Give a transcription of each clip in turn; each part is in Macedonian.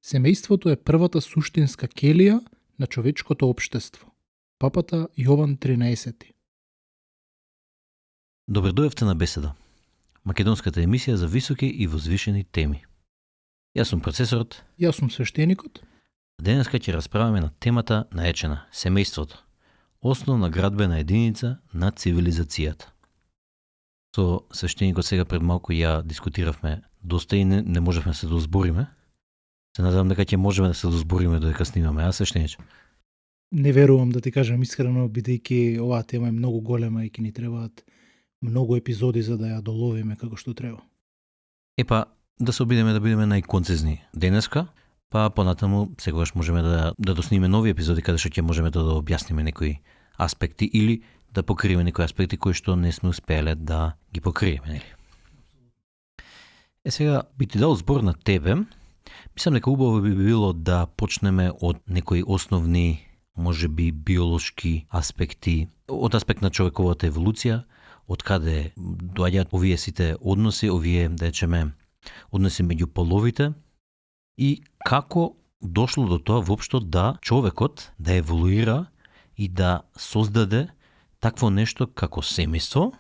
Семејството е првата суштинска келија на човечкото општество. Папата Јован 13. Добре дојавте на Беседа, македонската емисија за високи и возвишени теми. Јас сум процесорот. Јас сум свештеникот. Денеска ќе расправаме на темата наечена семејството, основна градбена единица на цивилизацијата. Со свештеникот сега пред малку ја дискутиравме доста и не можевме се дозбориме. Се надевам дека ќе можеме да се дозбориме додека снимаме, а свештениче? Не верувам, да ти кажам искрено, бидејќи оваа тема е многу голема и ќе ни требаат многу епизоди за да ја доловиме како што треба. Епа, да се обидеме да бидеме најконцизни денеска, па понатаму секогаш можеме да досниме нови епизоди каде што ќе можеме да објасниме некои аспекти или да покриеме некои аспекти кои што не сме успеале да ги покриеме, нели? Сега би ти дал збор на тебе. Мислам дека убаво би било да почнеме од некои основни, можеби биолошки аспекти, од аспект на човековата еволуција, од каде доаѓаат овие сите односи, овие, да речеме, односи меѓу половите и како дошло до тоа воопшто да човекот да еволуира и да создаде такво нешто како семејство,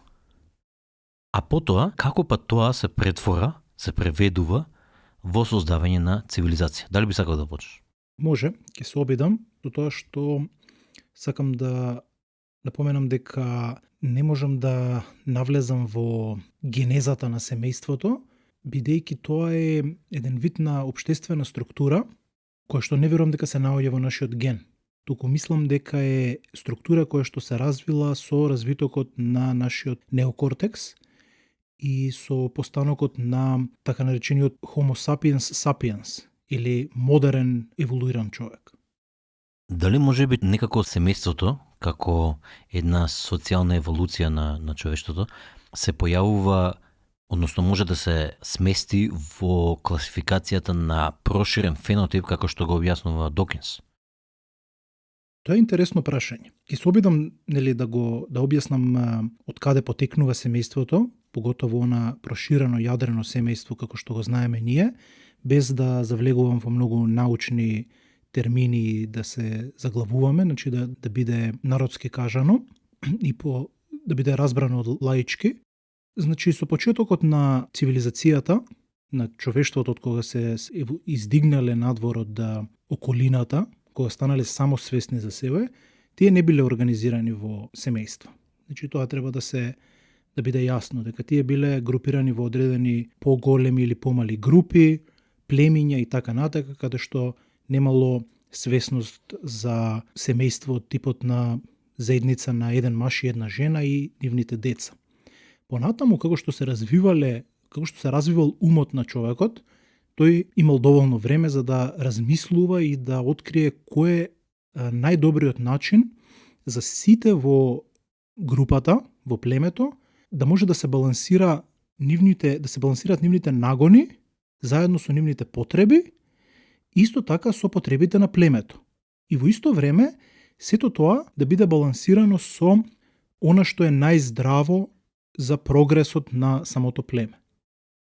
а потоа како па тоа се претвора, се преведува во создавање на цивилизација. Дали би сакал да почнеш? Може, ќе се обидам, до тоа што сакам да напоменам дека не можам да навлезам во генезата на семејството, бидејќи тоа е еден вид на општествена структура која што не верувам дека се наоѓа во нашиот ген. Туку мислам дека е структура која што се развила со развитокот на нашиот неокортекс и со постанокот на така наречениот Homo sapiens sapiens или модерен еволуиран човек. Дали може би некако семејството како една социјална еволуција на човештвото се појавува, односно може да се смести во класификацијата на проширен фенотип како што го објаснува Докинс? Тоа е интересно прашање. Ќе се обидам да објаснам од каде потекнува семејството, поготово на проширено јадрено семејство како што го знаеме ние, без да завлегувам во многу научни термини и да се заглавуваме, значи да биде народски кажано и да биде разбрано од лаички. Значи со почетокот на цивилизацијата, на човештвото од кога се издигнале надвор од околината, кога станале самосвесни за себе, тие не биле организирани во семејства. Значи тоа треба да биде јасно, дека тие биле групирани во одредени поголеми или помали групи, племиња и така натака, каде што немало свесност за семејство типот на заедница на еден маж и една жена и нивните деца. Понатаму, како што се развивал умот на човекот, тој имал доволно време за да размислува и да открие кој е најдобриот начин за сите во групата, во племето, да може да се балансираат нивните нагони заедно со нивните потреби, исто така со потребите на племето. И во исто време, сето тоа да биде балансирано со она што е најздраво за прогресот на самото племе.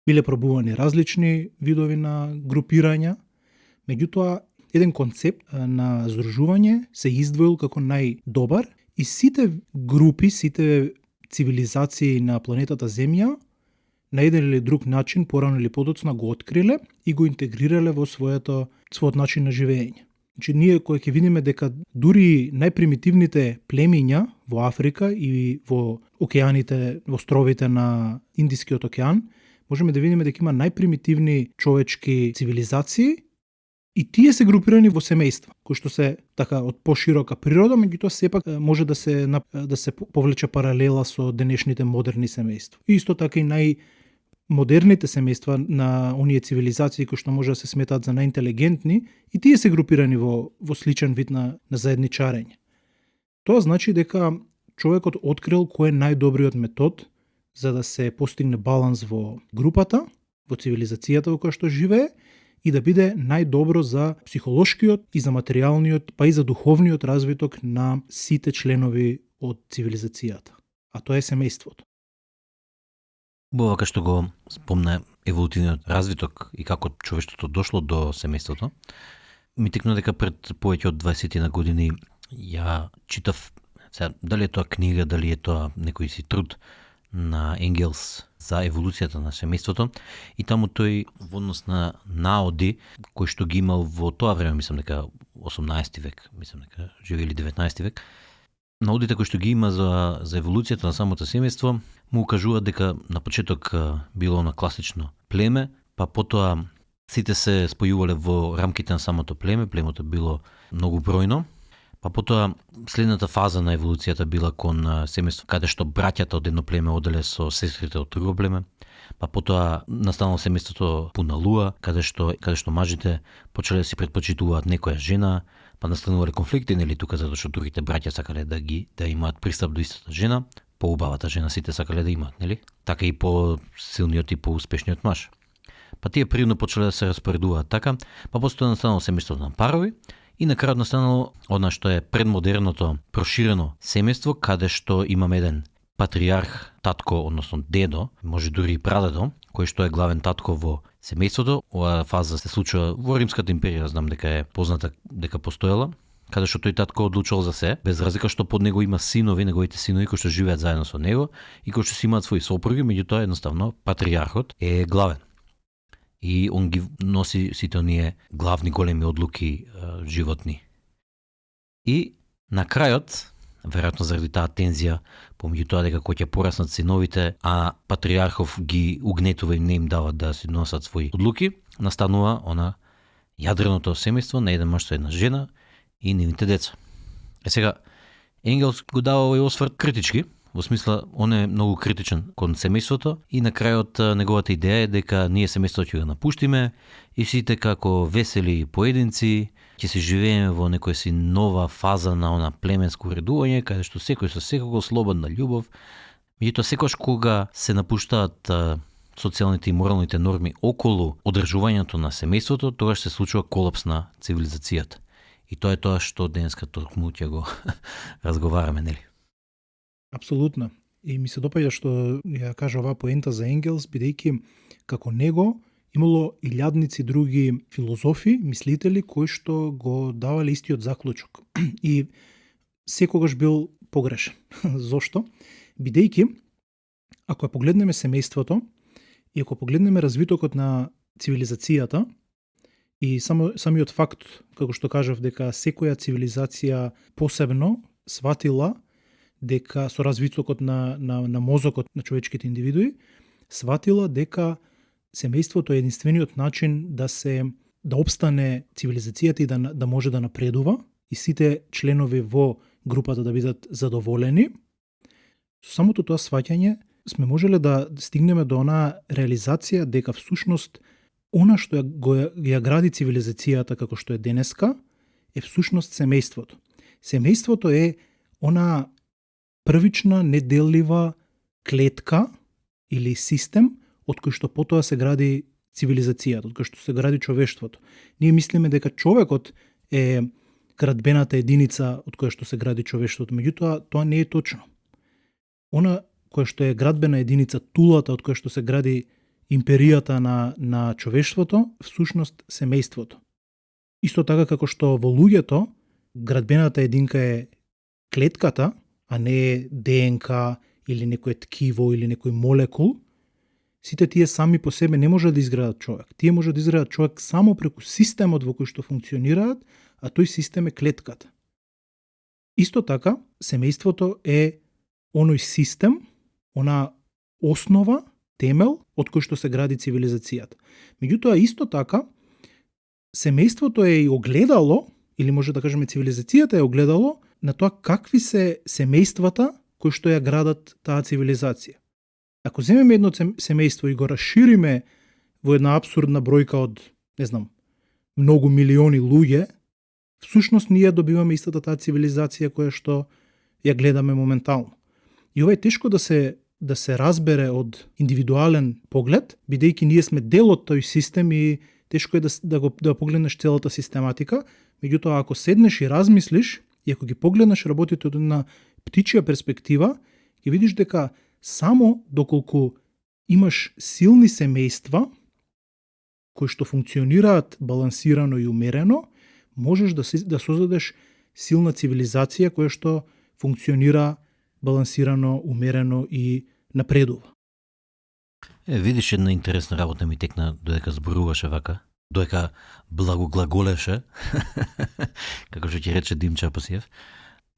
Биле пробувани различни видови на групирања, меѓутоа еден концепт на здружување се издвоил како најдобар и сите групи, сите цивилизации на планетата Земја на еден или друг начин, порано или подоцна, го откриле и го интегрирале во својот начин на живење. Значи, ние кој ќе видиме дека дури најпримитивните племиња во Африка и во океаните, во островите на Индискиот океан, можеме да видиме дека има најпримитивни човечки цивилизации и тие се групирани во семејства, кои што се така од поширока природа, меѓутоа сепак може да се повлече паралела со денешните модерни семејства. И исто така и најмодерните семејства на оние цивилизации кои што може да се сметаат за најинтелигентни, и тие се групирани во сличен вид на заедничарење. Тоа значи дека човекот открил кој е најдобриот метод за да се постигне баланс во групата, во цивилизацијата во која што живее, и да биде најдобро за психолошкиот и за материјалниот, па и за духовниот развиток на сите членови од цивилизацијата. А тоа е семејството. Бова, кај што го спомна еволутивниот развиток и како човештвото дошло до семејството, ми текна дека пред повеќе од 20 на години ја читав, сега, дали е тоа книга, дали е тоа некој си труд на Енгелс за еволуцијата на семејството, и таму тој во однос на наоди кој што ги имал во тоа време, мислам дека 18 век, мислам дека живели 19 век, наодите кои што ги има за еволуцијата на самото семејство, му укажуваат дека на почеток било на класично племе, па потоа сите се спојувале во рамките на самото племе, племето било многу бројно, па потоа следната фаза на еволуцијата била кон семејство каде што браќата од едно племе оделе со сестрите од друго племе, па потоа настанало семејството Пуналуа, каде што мажите почеле да си предпочитуваат некоја жена, па настанувале конфликти, нели, тука затоа што другите браќа сакале да имаат пристап до истата жена, поубавата жена сите сакале да имаат, нели? Така и по-силниот и по-успешниот маж. Па тие природно почеле да се распоредуваат така, па постоја настанало семејството на парови и на крајот настанало она што е предмодерното проширено семејство, каде што имаме еден патриарх, татко, односно дедо, може дури и прадедо, кој што е главен татко во семејството. Оваа фаза се случува во Римската империја, знам дека е позната дека постоела, каде што тој татко одлучувал за се, без разлика што под него има синови, неговите синови кои што живеат заедно со него и кои што си имаат своји сопруги, меѓутоа едноставно патриархот е главен. И он ги носи сите оние главни големи одлуки животни. И на крајот, веројатно заради таа тензија, помеѓу тоа дека кој ќе пораснат синовите, а патриархов ги угнетува и не им дава да си носат своји одлуки, настанува она јадреното семејство на еден маж со една жена и нивните деца. Сега, Енгелс го дава овој осврт критички, во смисла, он е многу критичен кон семејството и на крајот неговата идеја е дека ние семејството ќе го напуштиме и сите како весели поединци ќе се живееме во некоја си нова фаза на она племенско уредување, каде што секој со секого слободна љубов. Меѓутоа секогаш кога се напуштаат социјалните и моралните норми околу одржувањето на семејството, тогаш се случува колапс на цивилизацијата. И тоа е тоа што денеска токму ќе го разговараме, нели? Апсолутно. И ми се допаѓа што ја кажа оваа поента за Енгелс, бидејќи како него имало илјадници други филозофи, мислители кои што го давале истиот заклучок. И секогаш бил погрешен. Зошто? Бидејќи ако ја погледнеме семејството и ако погледнеме развитокот на цивилизацијата и самиот факт, како што кажав, дека секоја цивилизација посебно сватила дека со развитокот на мозокот на човечките индивидуи, сватила дека семејството е единствениот начин да обстане цивилизацијата и да може да напредува и сите членови во групата да бидат задоволени. Со самото тоа сваќање сме можеле да стигнеме до онаа реализација дека всушност она што ја гради цивилизацијата како што е денеска е всушност семејството. Семејството е она првична неделлива клетка или систем од кој што потоа се гради цивилизацијата, од кој што се гради човештвото. Ние мислиме дека човекот е градбената единица од која што се гради човештвото, меѓутоа тоа не е точно. Она која што е градбена единица, тулата од која што се гради империјата на човештвото, всушност семејството. Исто така како што во луѓето градбената единка е клетката, а не ДНК или некој ткиво или некој молекул, сите тие сами по себе не може да изградат човек. Тие може да изградат човек само преку системот во кој што функционираат, а тој систем е клетката. Исто така, семејството е оној систем, она основа, темел од кој што се гради цивилизацијата. Меѓутоа, исто така, семејството е и огледало, или може да кажеме цивилизацијата е огледало, на тоа какви се семејствата кои што ја градат таа цивилизација. Ако земеме едно семејство и го расшириме во една абсурдна бројка од, не знам, многу милиони луѓе, всушност ние добиваме истата таа цивилизација која што ја гледаме моментално. И ова е тешко да се разбере од индивидуален поглед, бидејќи ние сме дел од тој систем и тешко е да погледнеш целата систематика, меѓутоа ако седнеш и размислиш и ако ги погледнеш работите од една птичја перспектива, ќе видиш дека само доколку имаш силни семејства кои што функционираат балансирано и умерено, можеш да создадеш силна цивилизација која што функционира балансирано, умерено и напредува. Видиш, една интересна работа ми текна додека зборуваше вака, додека благоглаголеше, како што ќе рече Димчо Апасиев.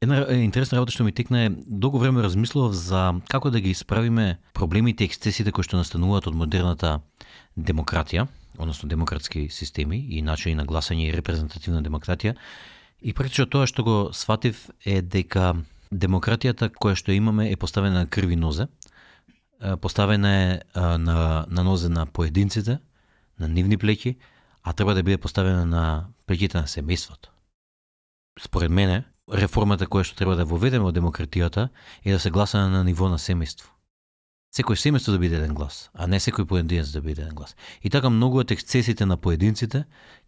Една интересна работа што ми текна е, долго време размислував за како да ги исправиме проблемите и ексцесите кои што настануваат од модерната демократија, односно демократски системи и начини на гласање и репрезентативна демократија. И практично тоа што го сватив е дека демократијата која што имаме е поставена на крви нозе, поставена е на нозе на поединците, на нивни плеќи, а треба да биде поставена на плеќите на семејството. Според мене, реформата која што треба да воведеме од демократијата е да се гласа на ниво на семејство. Секој семејство да биде еден глас, а не секој поединец да биде еден глас. И така многу од ексцесите на поединците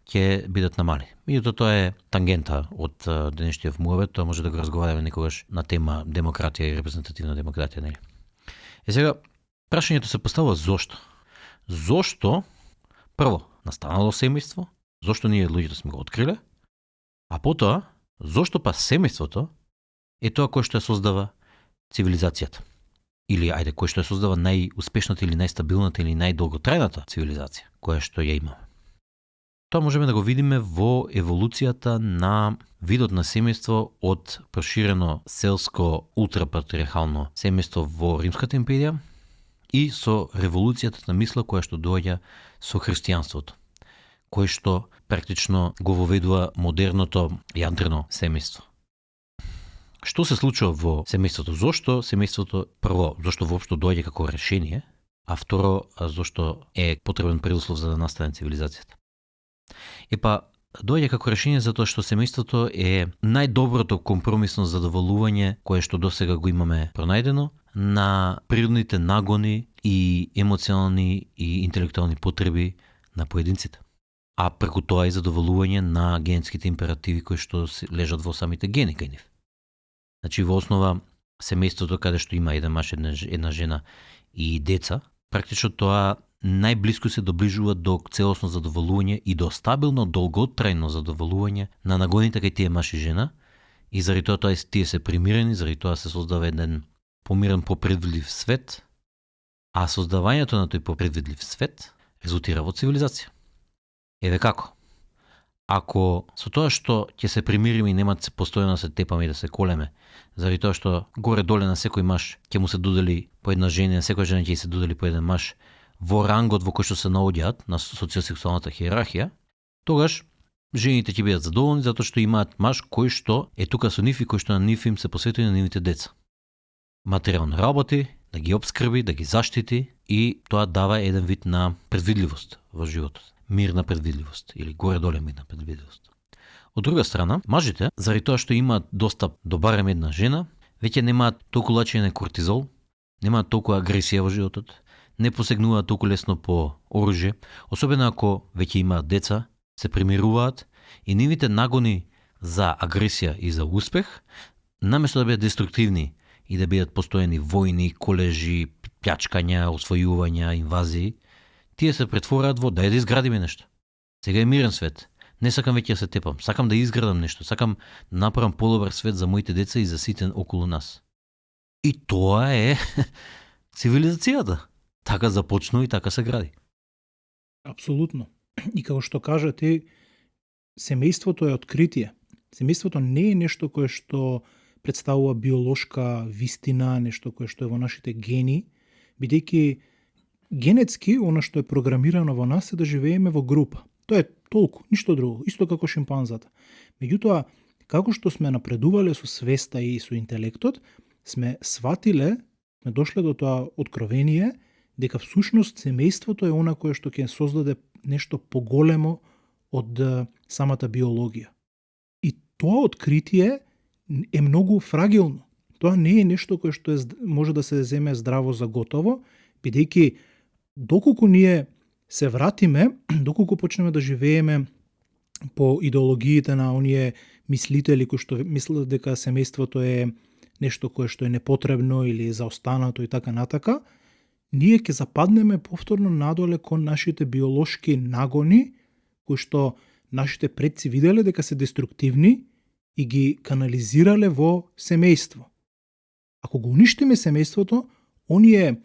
ќе бидат намали. Меѓутоа тоа е тангента од денешниот муавет, тоа може да го разговараме некогаш на тема демократија и репрезентативна демократија, нели? Сега, прашањето се поставува зошто? Зошто, прво, настанало семејство, зошто ние луѓето сме го откриле, а потоа, зошто па семејството е тоа кое што ја создава цивилизацијата. Или, ајде, кој што ја создава најуспешната или најстабилната или најдолготрајната цивилизација, која што ја имаме. Тоа можеме да го видиме во еволуцијата на видот на семејство од проширено селско ултрапатриархално семејство во Римската империја и со револуцијата на мисла која што доаѓа со христијанството, кој што практично го воведува модерното јадрено семејство. Што се случува во семејството? Зошто семејството, прво, зошто воопшто доаѓа како решение, а второ, зошто е потребен предуслов за да настане цивилизацијата? Доаѓа како решение затоа што семејството е најдоброто компромисно задоволување кое што досега го имаме пронајдено на природните нагони и емоционални и интелектуални потреби на поединците. А преку тоа и задоволување на генетските императиви кои што лежат во самите гени кај нив. Значи, во основа, семејството каде што има еден маж, една жена и деца, практично тоа најблиску се доближува до целосно задоволување и до стабилно, долготрајно задоволување на нагоните кај тие маж и жена, и заради тоа тие се примирени, заради тоа се создава еден помирен, попредвидлив свет, а создавањето на тој попредвидлив свет резултира во цивилизација. Еве како? Ако со тоа што ќе се примириме и нема постојано да се тепаме и да се колеме, заради тоа што горе-доле на секој маж ќе му се додели по една жена, на секоја жена ќе се додели по еден маж, во рангот во кој што се наоѓаат на социосексуалната хиерархија, тогаш жените ќе бидат задоволни затоа што имаат маж кој што е тука со нив и кој што на нив им се посветува на нивните деца. Материјално работи, да ги обскрби, да ги заштити и тоа дава еден вид на предвидливост во животот. Мирна предвидливост или горе-доле мирна предвидливост. Од друга страна, мажите, заради тоа што имаат достап до барем една жена, веќе немаат толку лачење на кортизол, немаат толку агресија во животот, не посегнуваат толку лесно по оружје, особено ако веќе имаат деца, се примируваат и нивните нагони за агресија и за успех, наместо да бидат деструктивни и да бидат постојани војни, колежи, плячкања, освојувања, инвазии, тие се претвораат во да изградиме нешто. Сега е мирен свет. Не сакам веќе да се тепам, сакам да изградам нешто, сакам да направам подобар свет за моите деца и за сите околу нас. И тоа е цивилизацијата. Така започнува и така се гради. Апсолутно. И како што кажате, семејството е откритие. Семејството не е нешто кое што представува биолошка вистина, нешто кое што е во нашите гени, бидејќи генетски, она што е програмирано во нас е да живееме во група. Тоа е толку, ништо друго, исто како шимпанзата. Меѓутоа, како што сме напредувале со свеста и со интелектот, сме сватиле, сме дошле до тоа откровение, дека всушност семејството е она кое што ќе создаде нешто поголемо од самата биологија. И тоа откритие е многу фрагилно. Тоа не е нешто кое што може да се земе здраво за готово, бидејќи доколку ние се вратиме, доколку почнеме да живееме по идеологиите на оние мислители кои што мислат дека семејството е нешто кое што е непотребно или заостанато и така натака, ние ќе западнеме повторно надоле кон нашите биолошки нагони, кои што нашите предци виделе дека се деструктивни и ги канализирале во семејство. Ако го уништиме семејството, оние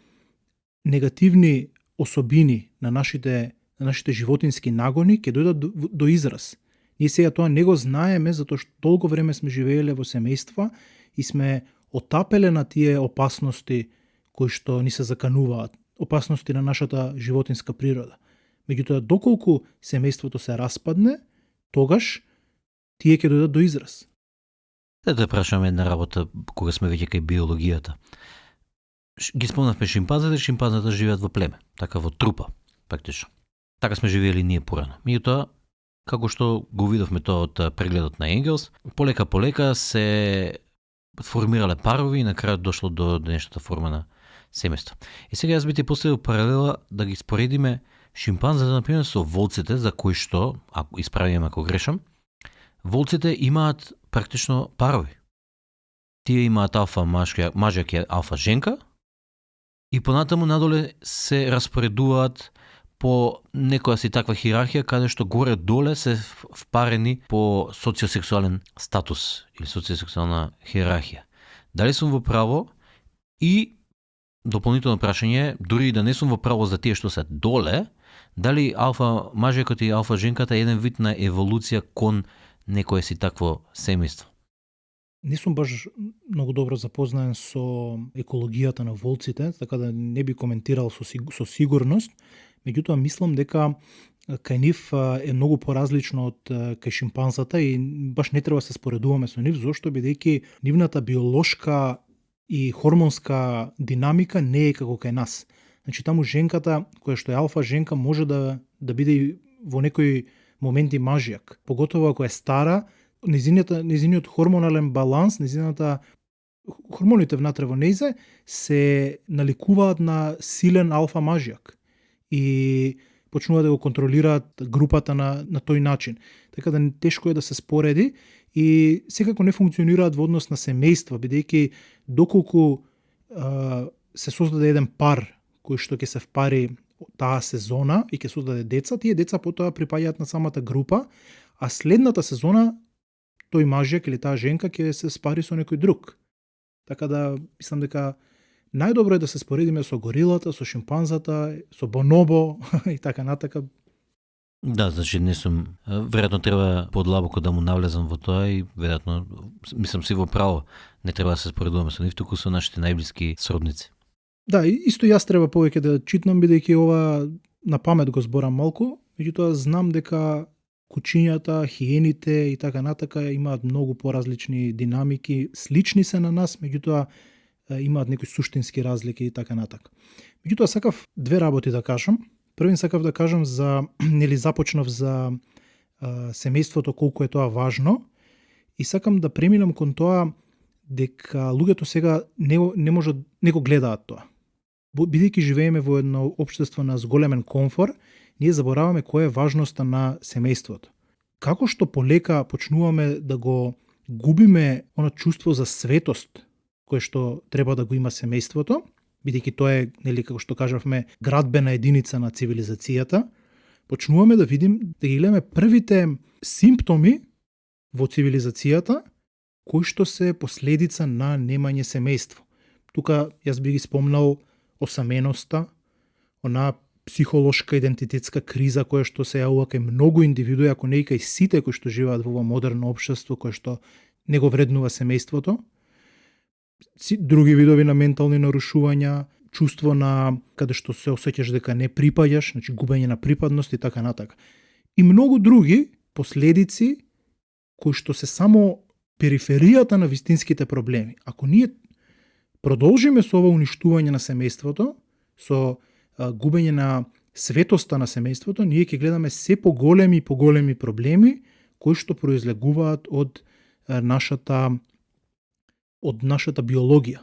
негативни особини на нашите животински нагони ќе дојдат до израз. Ние сега тоа не го знаеме затоа што толку време сме живееле во семејства и сме отапеле на тие опасности кои што ни се закануваат, опасности на нашата животинска природа. Меѓутоа, доколку семејството се распадне, тогаш тие ќе дојдат до израз. Да прашаме една работа кога сме веќе кај биологијата. Ги спомнавме шимпанзата живеат во племе, така во трупа, практично. Така сме живеели ние порано. Меѓутоа, како што го видовме тоа од прегледот на Енгелс, полека се формирале парови и на крајот дошло до денешната форма на семејство. И сега јас би ти поставил паралела да ги споредиме шимпанзата, например, со волците, за кои што, ако исправиме ако грешам, волците имаат практично парови. Тие имаат алфа мажјак и алфа женка и понатаму надоле се распоредуваат по некоја си таква хиерархија каде што горе-доле се впарени по социосексуален статус или социосексуална хиерархија. Дали сум во право? И дополнително прашање, дури и да не сум во право за тие што се доле, дали алфа мажјакот и алфа женката е еден вид на еволуција кон некое си такво семејство? Не сум баш многу добро запознаен со екологијата на волците, така да не би коментирал со сигурност. Меѓутоа, мислам дека кај нив е многу поразлично од кај шимпанзата и баш не треба да се споредуваме со нив, зашто бидејќи нивната биолошка и хормонска динамика не е како кај нас. Значи, таму женката, која што е алфа женка, може да биде и во некои моменти мажјак. Поготово ако е стара, незиниот хормонален баланс, хормоните внатре во нејзе се наликуваат на силен алфа мажјак и почнуваат да го контролираат групата на тој начин. Така да тешко е да се спореди и секако не функционираат во однос на семејства, бидејќи доколку се создаде еден пар кој што ќе се впари таа сезона и ќе создаде деца, тие деца потоа припаѓаат на самата група, а следната сезона тој мажјак или таа женка ќе се спари со некој друг. Така да мислам дека најдобро е да се споредиме со горилата, со шимпанзата, со бонобо и така натака. Да, значи не сум, веројатно треба подлабоко да му навлезам во тоа и веројатно мислам си во право, не треба да се споредуваме со нив, туку со нашите најблиски сродници. Да, исто јас треба повеќе да читам, бидејќи ова на памет го зборам малку, меѓутоа знам дека кучињата, хиените и така натака имаат многу поразлични динамики, слични се на нас, меѓутоа имаат некои суштински разлики и така натака. Меѓутоа сакав две работи да кажам. Првин сакав да кажам започнав за семејството, колку е тоа важно, и сакам да преминам кон тоа дека луѓето сега не го гледаат тоа. Бидејќи живееме во едно општество на зголемен комфор, ние забораваме која е важноста на семејството. Како што полека почнуваме да го губиме она чувство за светост кое што треба да го има семејството, бидејќи тоа е, нели, како што кажавме, градбена единица на цивилизацијата, почнуваме да видим, да ги гледаме првите симптоми во цивилизацијата кои што се последица на немање семејство. Тука јас би ги спомнал осаменоста, она психолошка идентитетска криза која што се јавува кај многу индивидуи, ако не и кај сите кои што живеат во ова модерно општество кое што не го вреднува семејството. Други видови на ментални нарушувања, чувство на каде што се осеќаш дека не припаѓаш, значи губење на припадност и така натака. И многу други последици кои што се само периферијата на вистинските проблеми. Ако ние продолжиме со ова уништување на семејството, со губење на светоста на семејството, ние ќе гледаме се поголеми и поголеми проблеми кои што произлегуваат од нашата биологија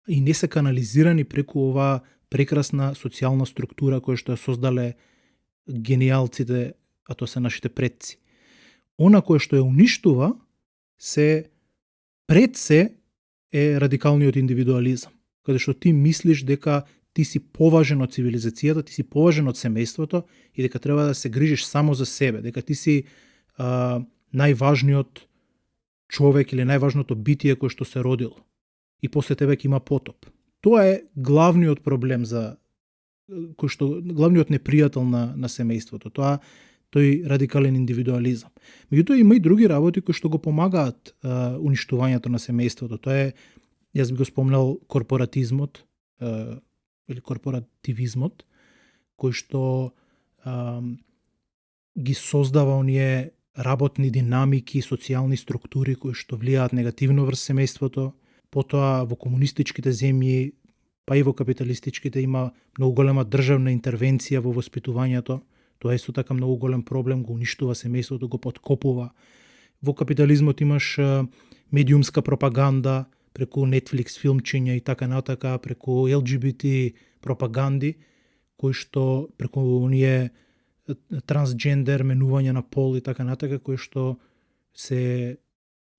и не се канализирани преку оваа прекрасна социјална структура која што ја создале гениалците, а тоа се нашите предци. Она кое што ја уништува пред се е радикалниот индивидуализам, каде што ти мислиш дека ти си поважен од цивилизацијата, ти си поважен од семејството и дека треба да се грижиш само за себе, дека ти си најважниот човек или најважното битие кој што се родил и после тебе ќе има потоп. Тоа е главниот проблем главниот непријател на семејството. Тој радикален индивидуализам. Меѓутоа има и други работи кои што го помагаат уништувањето на семејството. Тоа е, јас би го спомнал, корпоратизмот или корпоративизмот, кој што ги создава оние работни динамики, социјални структури кои што влијаат негативно врз семејството. Потоа во комунистичките земји, па и во капиталистичките има многу голема државна интервенција во воспитувањето. Тоа е исто така многу голем проблем, го уништува семејството, го подкопува. Во капитализмот имаш медиумска пропаганда преку Netflix филмчиња и така натака, преку LGBT пропаганди, кои што преку оние трансджендер, менување на пол и така натака, кои што се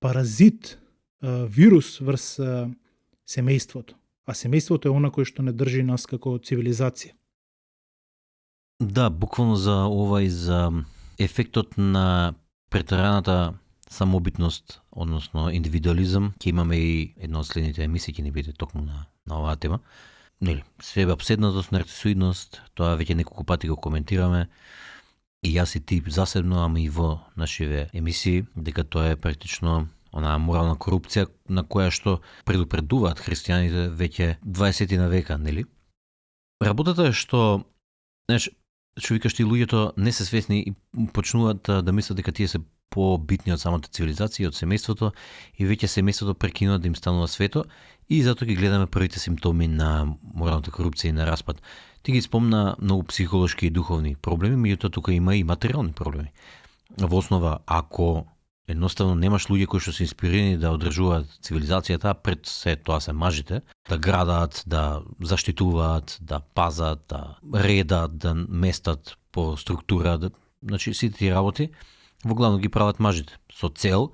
паразит, вирус врз семејството. А семејството е она кој што не држи нас како цивилизација. Да, буквално за за ефектот на претераната самобитност, односно индивидуализам, ќе имаме и една од следните емисии, ќе ни биде токму на оваа тема. Нели, себеопседнатост, нарцисоидност, тоа веќе неколку пати го коментираме, и јас и ти засебно, ама и во нашиве емисии, дека тоа е практично онаа морална корупција на која што предупредуваат христијаните веќе 20 на века, нели? Работата е што, што викаш ти, луѓето не се свесни и почнуваат да мислат дека тие се побитни од самата цивилизација, од семејството, и веќе семејството прекинува да им станува свето, и затоа ги гледаме првите симптоми на моралната корупција и на распад. Ти ги спомна многу психолошки и духовни проблеми, меѓутоа тука има и материјални проблеми. Во основа, ако едноставно немаш луѓе кои што се инспирирани да одржуваат цивилизацијата, пред се тоа се мажите, да градат, да заштитуваат, да пазат, да редат, да местат по структура, значи сите тие работи во главно ги прават мажите со цел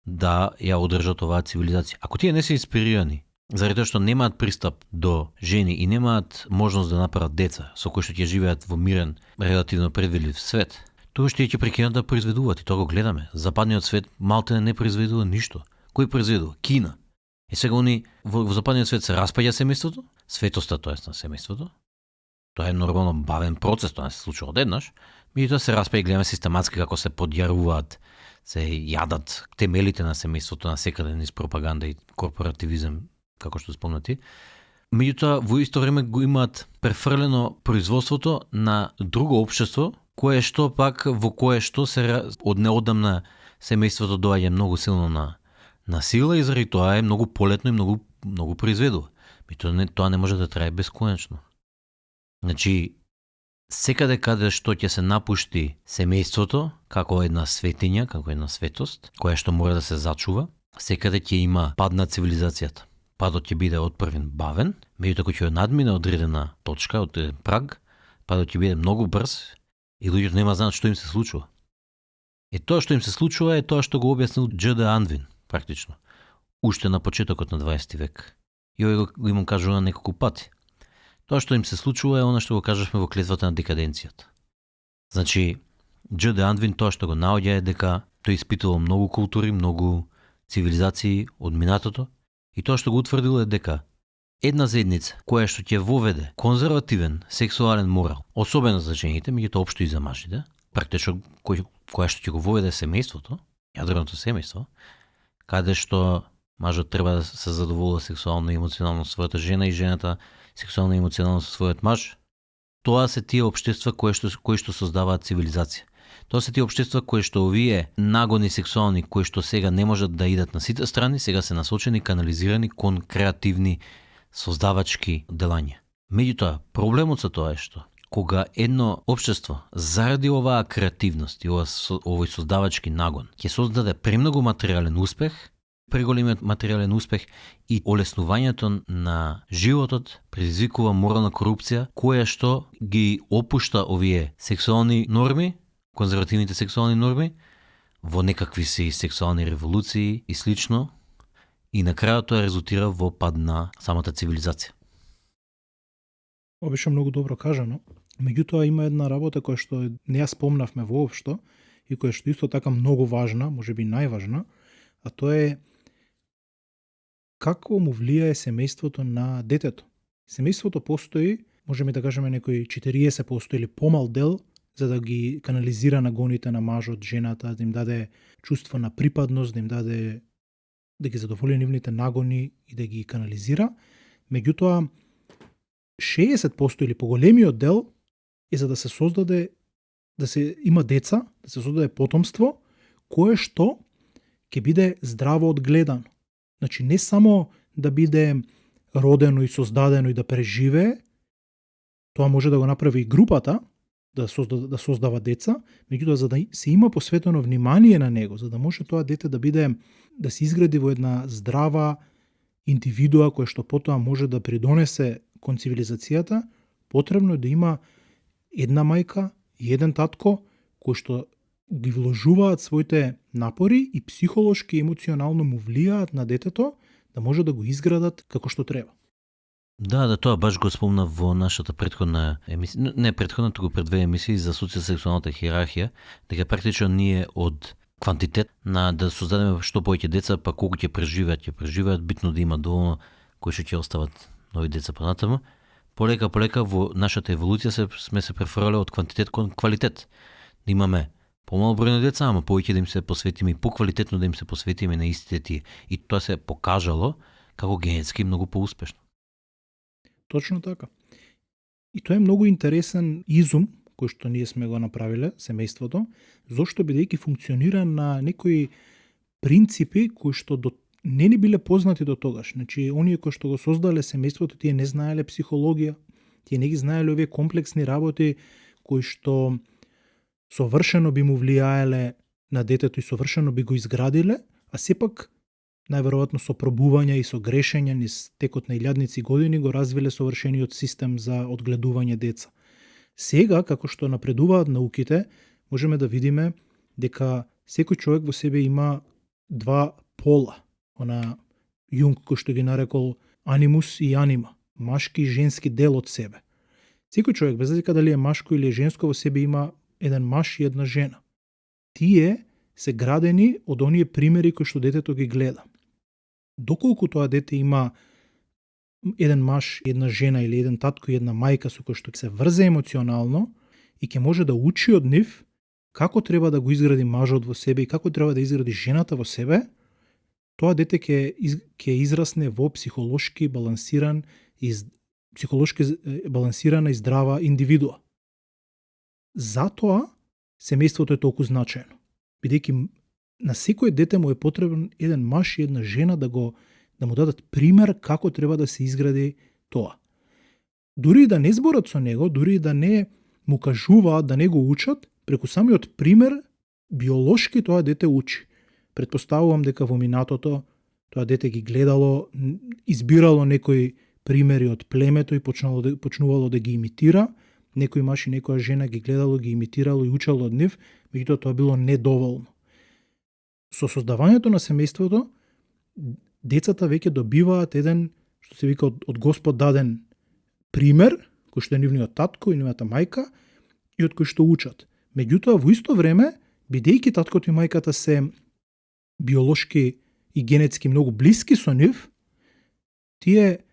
да ја одржат оваа цивилизација. Ако тие не се инспирирани, заради тоа што немаат пристап до жени и немаат можност да направат деца со кои што ќе живеат во мирен, релативно предвидлив свет, тоа што ќе прекинат да произведуваат, и тоа го гледаме. Западниот свет малте не произведува ништо. Кој произведува? Кина. И сега они во западниот свет се распаѓа семејството, светоста, тоест на семејството. Тоа е нормално бавен процес, тоа не се случува одеднаш. Меѓутоа се распаѓа и гледаме систематски како се подјаруваат, се јадат темелите на семејството насекаде низ пропаганда и корпоративизам, како што спомнати. Меѓутоа во исто време го имаат префрлено производството на друго општество, кое што пак во кое што се од неодамна семејството доаѓа многу силно на сила, и заради тоа е многу полетно и многу произведува. Тоа не може да трае бесконечно. Значи, секаде каде што ќе се напушти семејството како една светиња, како една светост, која што мора да се зачува, секаде ќе има пад на цивилизацијата. Падот ќе биде отпрвен бавен, меѓутоа кога ќе надмине одредена точка, одреден праг, падот ќе биде многу брз и луѓето нема знаат што им се случува. И тоа што им се случува е тоа што го објаснил Дж.Д. Анвин, практично, уште на почетокот на 20 век. И овој го имам кажува неколку пати. Тоа што им се случува е она што го кажавме во клетвата на декаденцијата. Значи, Дж.Д. Анвин тоа што го наоѓа е дека тој испитувал многу култури, многу цивилизации од минатото, и тоа што го утврдил е дека една заедница која што ќе воведе конзервативен сексуален морал, особено за жените, меѓутоа општо и за мажите, практично која што ќе го воведе семејството, јадреното семејство, каде што мажот треба да се задоволува сексуално и емоционално со својата жена и жената сексуално и емоционално со својот маж, тоа се тие општества кои што создаваат цивилизација. Тоа се тие општества кои што овие нагони сексуални, кои што сега не можат да идат на сите страни, сега се насочени, канализирани кон креативни создавачки делања. Меѓутоа, проблемот со тоа е што кога едно општество заради оваа креативност и овој создавачки нагон ќе создаде премногу материјален успех, преголемиот материјален успех и олеснувањето на животот предизвикува морална корупција која што ги опушта овие сексуални норми, конзервативните сексуални норми, во некакви си сексуални револуции и слично, и на крајот тоа резултира во пад на самата цивилизација. Ова беше многу добро кажано. Меѓутоа има една работа која што не ја спомнавме воопшто и која што исто така многу важна, можеби најважна, а тоа е како му влијае семејството на детето. Семејството постои, можеме да кажеме некои 40% или помал дел за да ги канализира нагоните на мажот, жената, да им даде чувство на припадност, да им даде да ги задоволи нивните нагони и да ги канализира. Меѓутоа 60% или поголемиот дел е за да се создаде, да се има деца, да се создаде потомство, кое што ќе биде здраво одгледано. Значи не само да биде родено и создадено и да преживее, тоа може да го направи и групата, да создава деца, меѓутоа за да се има посветено внимание на него, за да може тоа дете да се изгради во една здрава индивидуа која што потоа може да придонесе кон цивилизацијата, потребно е да има една мајка и еден татко кои што ги вложуваат своите напори и психолошки и емоционално му влијаат на детето да може да го изградат како што треба. Да, тоа баш го спомнав во нашата претходна емисија, не претходна, туку пред две емисии за социјсексуалната хиерархија, дека практично ние од квантитет на да создадеме што повеќе деца, па колку ќе преживеат, битно да има доволно кои што ќе остават нови деца понатаму. Полека во нашата еволуција сме се префрлале од квантитет кон квалитет. Да имаме помал број на деца, ама повеќе да им се посветиме и поквалитетно да им се посветиме на истите тие. И тоа се покажало како генетски многу поуспешно. Точно така. И тоа е многу интересен изум кој што ние сме го направиле, семејството, зошто бидејќи функционира на некои принципи кои што не ни биле познати до тогаш. Значи, оние кои што го создале семејството, тие не знаеле психологија, тие не ги знаеле овие комплексни работи кои што совршено би му влијаеле на детето и совршено би го изградиле, а сепак најверојатно со пробување и со грешење низ текот на илјадници години го развиле совршениот систем за одгледување деца. Сега, како што напредуваат науките, можеме да видиме дека секој човек во себе има два пола. Она Јунг кој што ги нарекол анимус и анима, машки и женски дел од себе. Секој човек, без разлика дали е машко или е женско, во себе има еден маж и една жена. Тие се градени од оние примери кои што детето ги гледа. Доколку тоа дете има еден маж, една жена или еден татко и една мајка со кој што се врзе емоционално и ќе може да учи од нив како треба да го изгради мажот во себе и како треба да изгради жената во себе, тоа дете ќе израсне во психолошки балансирана и здрава индивидуа. Затоа семејството е толку значајно, бидејќи на секој дете му е потребен еден маж и една жена да му дадат пример како треба да се изгради тоа. Дури и да не зборат со него, дури и да не му кажуваат, да не го учат, преку самиот пример, биолошки тоа дете учи. Предпоставувам дека во минатото тоа дете ги гледало, избирало некои примери од племето и почнувало да ги имитира, некој маж и некоја жена ги гледало, ги имитирало и учело од нив, меѓутоа тоа било недоволно. Со создавањето на семејството, децата веќе добиваат еден, што се вика од Господ даден пример, кој што е нивниот татко и нивната мајка, и од кој што учат. Меѓутоа, во исто време, бидејќи таткото и мајката се биолошки и генетски многу блиски со нив, тие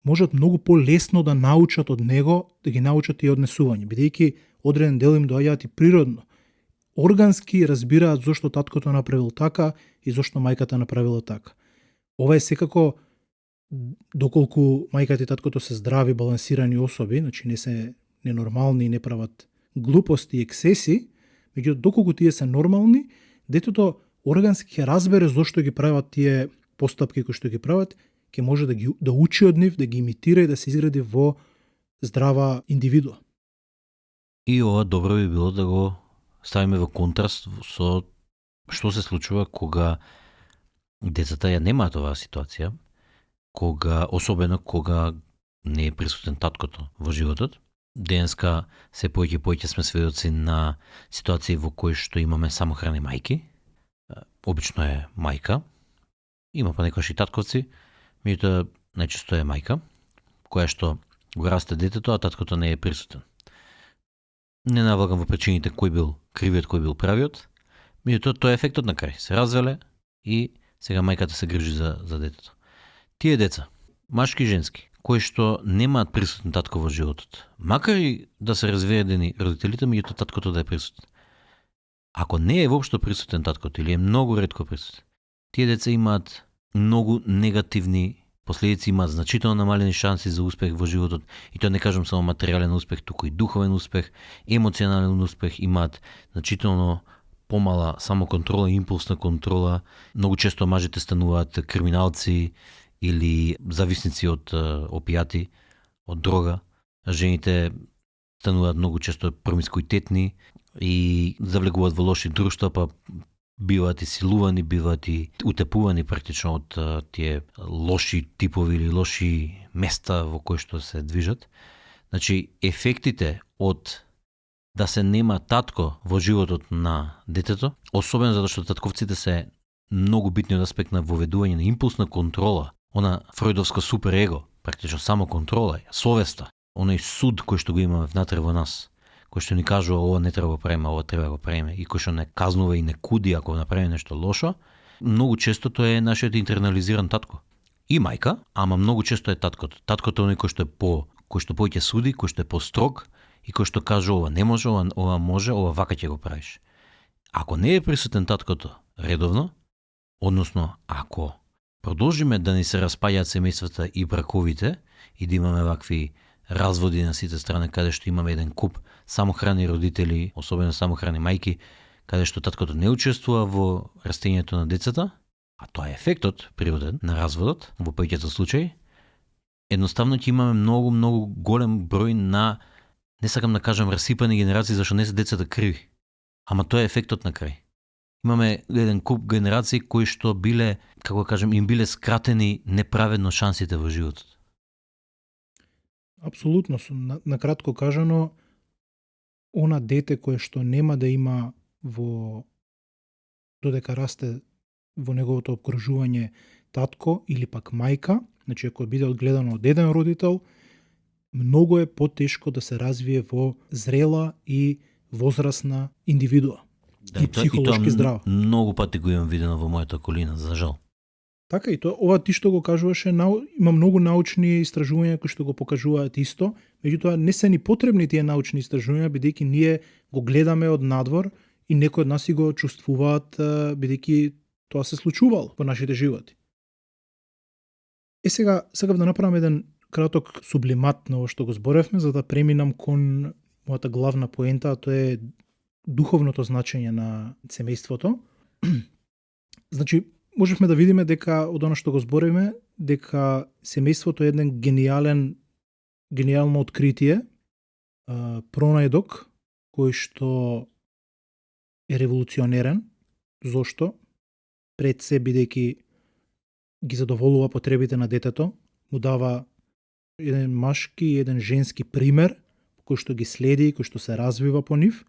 можат многу полесно да научат од него, да ги научат и однесување, бидејќи одреден дел им доаѓаат и природно. Органски разбираат зошто таткото направил така и зошто мајката направила така. Ова е секако, доколку мајката и таткото се здрави, балансирани особи, значи не се ненормални и не прават глупости и ексеси, меѓутоа доколку тие се нормални, детето органски ќе разбере зошто ги прават тие постапки кои што ги прават, ќе може да учи од нив, да ги имитира и да се изгради во здрава индивидуа. И ова добро би било да го ставиме во контраст со што се случува кога децата ја немаат оваа ситуација, особено кога не е присутен таткото во животот. Денеска се повеќе сме сведоци на ситуации во кои што имаме самохрани мајки. Обично е мајка, има па некојаш и татковци, меѓутоа најчесто е мајка, која што го расте детето, а таткото не е присутен. Не навлагам во причините кој бил кривиот, кој бил правиот, меѓутоа тоа е ефектот на крај. Се развеле и сега мајката се грижи за детето. Тие деца, машки и женски, кои што немаат присутен татко во животот, макар и да се разведени родителите, меѓутоа таткото да е присутен. Ако не е воопшто присутен таткото или е многу ретко присутен, тие деца имаат многу негативни последици, имаат значително намалени шанси за успех во животот, и тоа не кажам само материјален успех, туку и духовен успех, емоционален успех, имаат значително помала самоконтрола, импулсна контрола. Многу често мажите стануваат криминалци или зависници од опијати, од дрога. Жените стануваат многу често промискуитетни и завлегуваат во лоши друштва, па биваат и силувани, биваат и утепувани практично од тие лоши типови или лоши места во кои што се движат. Значи, ефектите од да се нема татко во животот на детето, особено затоа што татковците се многу битни од аспект на воведување на импулсна контрола, она фройдовско суперего, практично само контрола, совеста, оној суд кој што го имаме внатре во нас, кој што ни кажува ова не треба да го правиме, ова треба да го правиме, и кој што не казнува и не куди ако направиме нешто лошо, многу често тоа е нашиот интернализиран татко. И мајка, ама многу често е таткото. Таткото е оној кој што поќе суди, кој што е построг и кој што каже ова не може, ова може, ова вака ќе го правиш. Ако не е присутен таткото редовно, односно ако продолжиме да ни се распаѓаат семејствата и браковите и да имаме вакви разводи на сите страни, каде што имаме еден куп самохрани родители, особено самохрани мајки, каде што таткото не учествува во растењето на децата, а тоа е ефектот природен на разводот во повеќето случаи, едноставно ќе имаме многу голем број на, не сакам да кажам расипани генерации, зашто не се децата криви, ама тоа е ефектот на крај. Имаме еден куп генерации кои што биле, како кажем, им биле скратени неправедно шансите во животот. Апсолутно, на кратко кажано, она дете кое што нема да има во додека расте во неговото обкружување татко или пак мајка, значи ако биде одгледано од еден родител, многу е потешко да се развие во зрела и возрасна индивидуа. Да, и психолошки здрава. Многу пати го имам видено во мојата околина, за жал. Така и тоа, ова ти што го кажуваше, има многу научни истражувања кои што го покажуваат исто, меѓутоа не се ни потребни тие научни истражувања, бидејќи ние го гледаме од надвор и некои од нас и го чувствуваат, бидејќи тоа се случувало во нашите животи. Сега сакав да направам еден краток сублимат на ова што го зборевме, за да преминам кон мојата главна поента, а тоа е духовното значење на семејството. Значи, можевме да видиме дека од она што го збориме, дека семејството е еден генијално откритие, пронајдок, кој што е револуционерен. Зошто? Пред се бидејќи ги задоволува потребите на детето, му дава еден машки и еден женски пример, кој што ги следи, кој што се развива по нив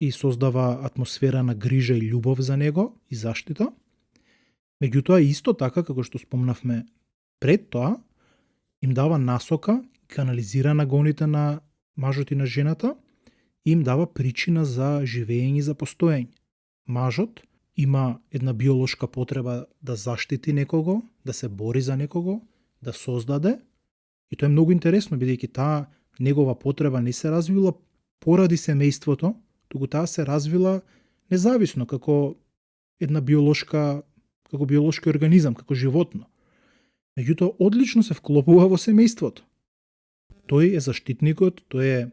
и создава атмосфера на грижа и љубов за него и заштита. Меѓутоа, исто така, како што спомнавме пред тоа, им дава насока, канализира нагоните на мажот и на жената и им дава причина за живење и за постоење. Мажот има една биолошка потреба да заштити некого, да се бори за некого, да создаде. И тоа е многу интересно, бидејќи таа негова потреба не се развила поради семејството, туку таа се развила независно, како една биолошки организам, како животно. Меѓутоа, одлично се вклопува во семејството. Тој е заштитникот, тој е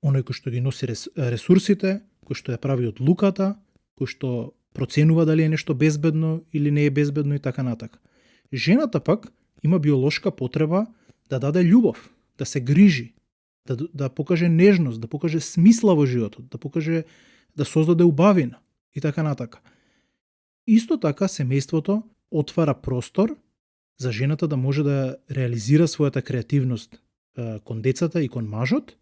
оној кој што ги носи ресурсите, кој што ја прави одлуката, кој што проценува дали е нешто безбедно или не е безбедно и така натака. Жената пак има биолошка потреба да даде љубов, да се грижи, да покаже нежност, да покаже смисла во животот, да создаде убавина и така натака. Исто така семејството отвара простор за жената да може да реализира својата креативност кон децата и кон мажот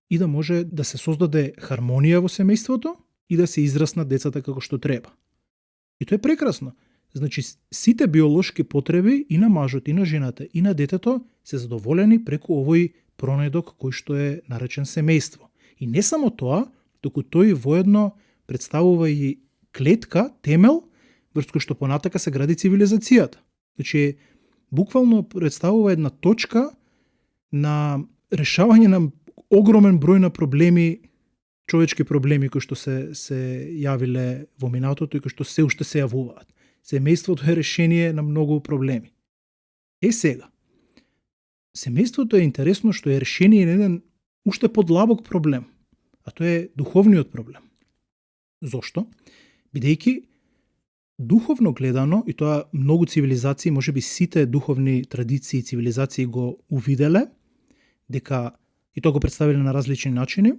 и да може да се создаде хармонија во семејството и да се израснат децата како што треба. И тоа е прекрасно. Значи, сите биолошки потреби и на мажот, и на жената, и на детето се задоволени преку овој пронедок кој што е наречен семејство. И не само тоа, туку тој воедно представува и клетка, темел, врз кој што понатака се гради цивилизацијата. Значи, буквално представува една точка на решавање на огромен број на проблеми, човечки проблеми кои што се јавиле во минатото и кои што се уште се јавуваат. Семејството е решение на многу проблеми. Сега, семејството е интересно што е решение на еден уште подлабок проблем, а тоа е духовниот проблем. Зошто? Бидејќи духовно гледано, и тоа многу цивилизации, можеби сите духовни традиции и цивилизации го увиделе, дека, и тоа го представиле на различни начини,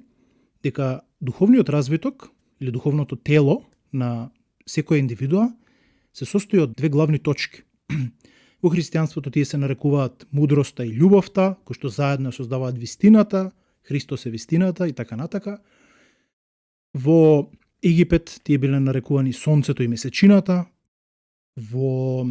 дека духовниот развиток или духовното тело на секоја индивидуа се состои од две главни точки. Во христијанството тие се нарекуваат мудроста и љубовта, кои што заедно создаваат вистината, Христос е вистината и така натака. Во Египет тие биле нарекувани сонцето и месечината. Во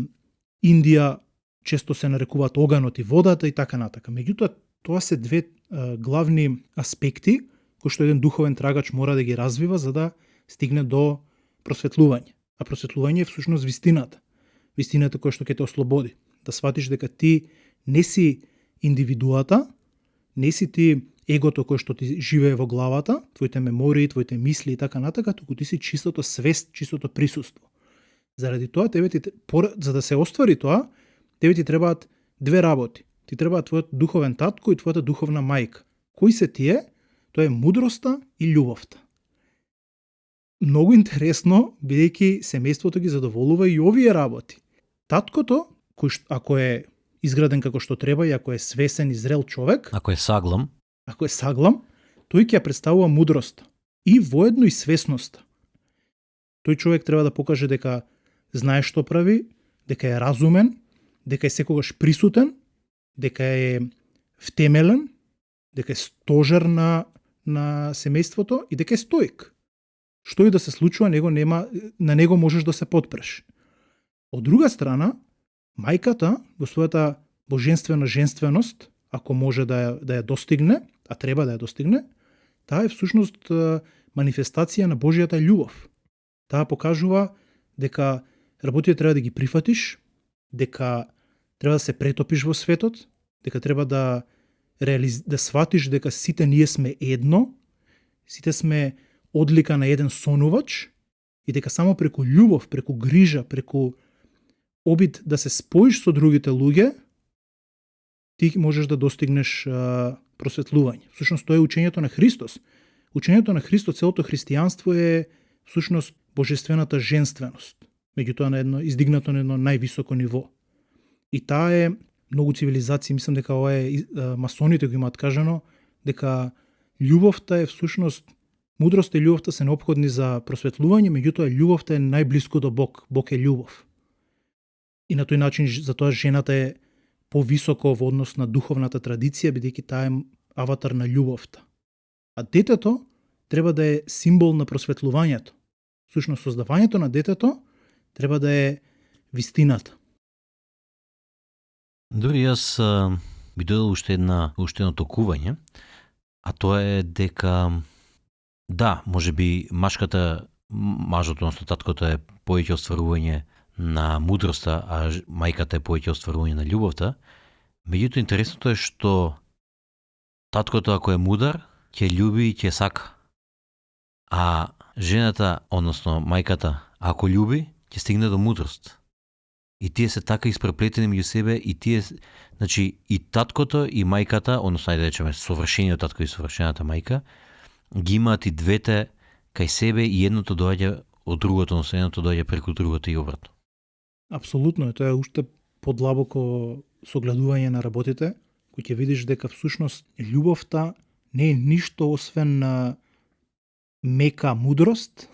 Индија често се нарекуваат оганот и водата и така натака. Меѓутоа, тоа се две главни аспекти кои што еден духовен трагач мора да ги развива за да стигне до просветлување. А просветлување е всушност вистината. Вистината која што ќе те ослободи. Да сватиш дека ти не си индивидуата, не си ти егото кое што ти живее во главата, твоите мемории, твоите мисли и така натака, туку ти си чистото свест, чистото присуство. Заради тоа, за да се оствари тоа, тебе ти требаат две работи. Ти требаат твојот духовен татко и твојата духовна мајка. Кои се тие? Тоа е мудроста и љубовта. Многу интересно, бидејќи семејството ги задоволува и овие работи. Таткото, кој ако е изграден како што треба и ако е свесен и зрел човек, Ако е саглам, тој ќе ја представува мудроста и воедно и свесноста. Тој човек треба да покаже дека знае што прави, дека е разумен, дека е секогаш присутен, дека е втемелен, дека е стожер на семејството и дека е стоик. Што и да се случува, на него можеш да се потпреш. Од друга страна, мајката во својата божествена женственост, ако може да ја достигне, а треба да ја достигне, таа е всушност манифестација на Божјата љубов. Таа покажува дека работите треба да ги прифатиш, дека треба да се претопиш во светот, дека треба да сватиш дека сите ние сме едно, сите сме одлика на еден сонувач и дека само преку љубов, преку грижа, преку обид да се споиш со другите луѓе, ти можеш да достигнеш просветлување. Всушност тоа е учењето на Христос. Учењето на Христос, целото христијанство е всушност божествената женственост. Меѓутоа издигнато на едно највисоко ниво. И таа е многу цивилизации, мислам дека ова е масоните го имаат кажано, дека љубовта е всушност, мудроста и љубовта се неопходни за просветлување, меѓутоа љубовта е најблиско до Бог. Бог е љубов. И на тој начин затоа жената е повисоко во однос на духовната традиција, бидејќи таа е аватар на љубовта. А детето треба да е символ на просветлувањето. Всушност создавањето на детето треба да е вистината. Дури јас би додал уште едно токување, а тоа е дека да, можеби мажот, односно таткото е повеќе остварување на мудроста, а мајката е повеќе остварување на љубовта. Меѓутоа интересното е што таткото ако е мудар, ќе љуби и ќе сака. А жената, односно мајката, ако љуби, ќе стигне до мудрост. И тие се така испреплетени меѓу себе и тие, значи и таткото и мајката, односно ајде да речеме совршениот татко и совршената мајка, ги имаат и двете кај себе и едното доаѓа од другото, односно едното доаѓа преку другото и обратно. Апсолутно, тоа е уште подлабоко согледување на работите, кој ќе видиш дека всушност љубовта не е ништо освен на мека мудрост,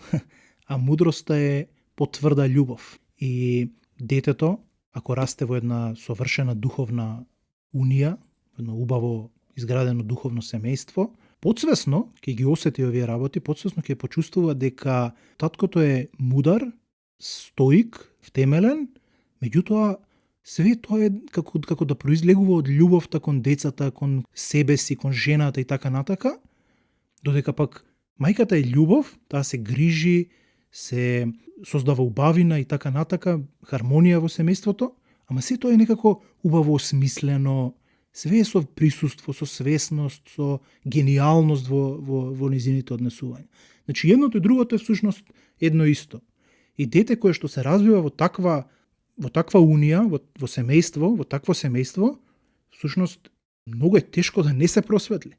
а мудроста е потврда љубов. И детето, ако расте во една совршена духовна унија, едно убаво изградено духовно семејство, подсвесно ќе ги осети овие работи, подсвесно ќе почувствува дека таткото е мудар, стоик, втемелен, меѓутоа све тоа е како да произлегува од љубовта кон децата, кон себе си, кон жената и така натака, додека пак мајката е љубов, таа се грижи, се создава убавина и така натака, хармонија во семејството, ама се тоа е некако убаво осмислено, све е со присуство, со свесност, со гениалност во низините однесувања. Значи, едното и другото е всушност едно исто. И дете кое што се развива во таква унија, во семејство, во такво семејство, всушност многу е тешко да не се просветли.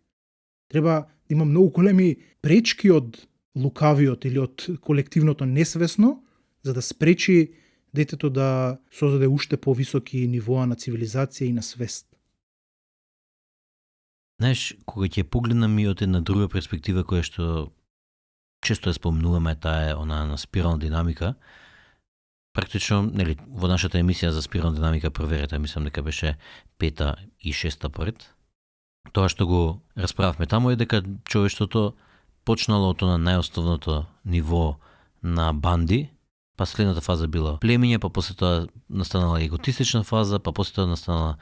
Треба да има многу големи пречки од лукавиот или од колективното несвесно, за да спречи детето да создаде уште повисоки нивоа на цивилизација и на свест. Знаеш, кога ќе погледнам и од една друга перспектива која што често ја спомнуваме, таа е она на спирална динамика, практично, нели, во нашата емисија за спирална динамика проверете, мислам дека беше 5-та и 6-та поред. Тоа што го расправавме таму е дека човештвото почнало од на најосновното ниво на банди, па следната фаза била племиње, па после тоа настанала еготистична фаза, па после тоа настанала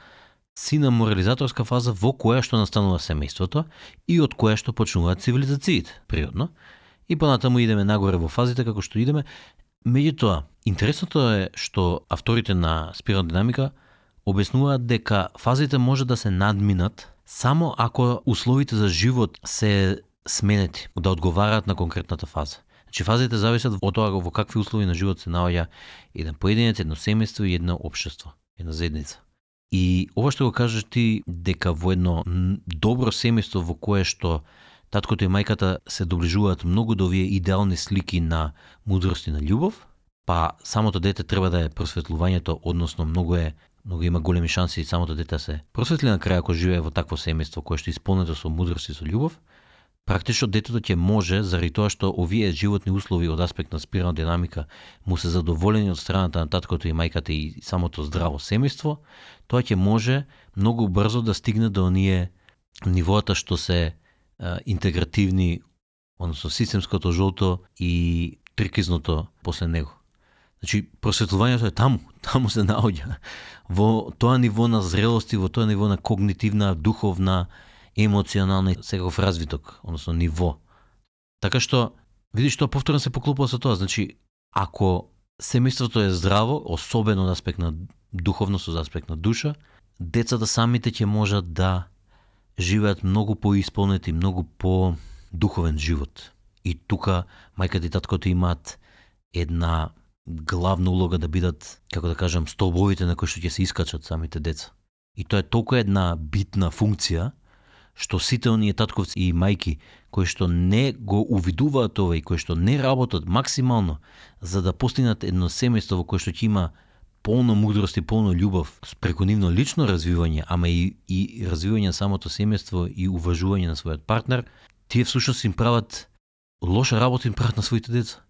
сина морализаторска фаза во која што настанува семејството и од која што почнуваат цивилизациите, природно. И понатаму идеме нагоре во фазите како што идеме. Меѓутоа, интересното е што авторите на спирална динамика објаснуваат дека фазите може да се надминат само ако условите за живот се сменети, да одговараат на конкретната фаза. Значи фазите зависат од тоа во какви услови на живот се наоѓа еден поединец, едно семејство и едно општество, една заедница. И ова што го кажеш ти дека во едно добро семејство во кое што таткото и мајката се доближуваат многу до овие идеални слики на мудрост и на љубов, па самото дете треба да е просветлувањето, односно многу има големи шанси самото дете се просветли на крај ако живее во такво семејство кое што е исполнето со мудрост и со љубов. Практично детето ќе може, заради тоа што овие животни услови од аспект на спирална динамика му се задоволени од страната на таткото и мајката и самото здраво семејство, тоа ќе може многу брзо да стигне до оние нивоата што се интегративни, односно системското жолто и трикизното после него. Значи, просветлувањето е таму се наоѓа. Во тоа ниво на зрелост и во тоа ниво на когнитивна, духовна, емоционална и секаков развиток, односно ниво. Така што, видиш, тоа повторно се поклопува со тоа. Значи, ако семејството е здраво, особено од аспект на духовност, од аспект на душа, децата самите ќе можат да живеат многу поисполнети, многу по-духовен живот. И тука мајката и таткото имаат една главна улога да бидат, како да кажам, столбовите на кои што ќе се искачат самите деца. И тоа е толку една битна функција, што сите оние татковци и мајки кои што не го увидуваат ова и кои што не работат максимално за да постигнат едно семејство во кое што ќе има полно мудрост и полно љубов преку нивно лично развивање, ама и развивање на самото семејство и уважување на својот партнер, тие всушност им прават лоша работа, им прават на своите деца.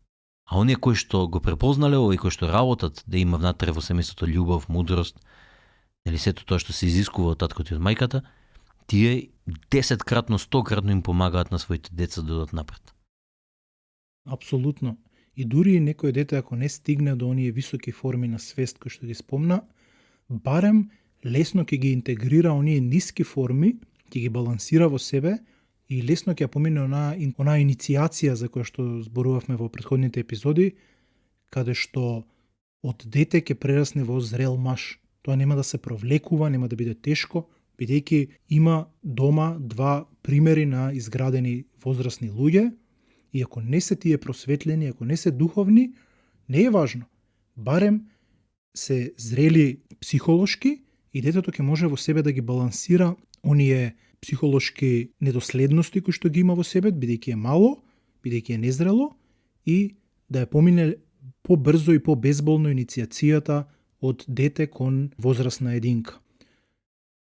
А оние кои што го препознале ова и кои што работат да има внатре во семејството љубов, мудрост, нели сето тоа што се изискува од таткото и од мајката, тие 10-кратно, 100-кратно им помагаат на своите деца да одат напред. Апсолутно. И дури некој дете ако не стигне до оние високи форми на свест кои што ги спомна, барем лесно ќе ги интегрира оние ниски форми, ќе ги балансира во себе и лесно ќе помине онаа инициација за која што зборувавме во претходните епизоди, каде што од дете ќе прерасне во зрел маж. Тоа нема да се провлекува, нема да биде тешко, бидејќи има дома два примери на изградени возрастни луѓе, и ако не се тие просветлени, ако не се духовни, не е важно. Барем се зрели психолошки и детето ќе може во себе да ги балансира оние психолошки недоследности кои што ги има во себе, бидејќи е мало, бидејќи е незрело, и да ја помине побрзо и побезболно инициацијата од дете кон возрастна единка.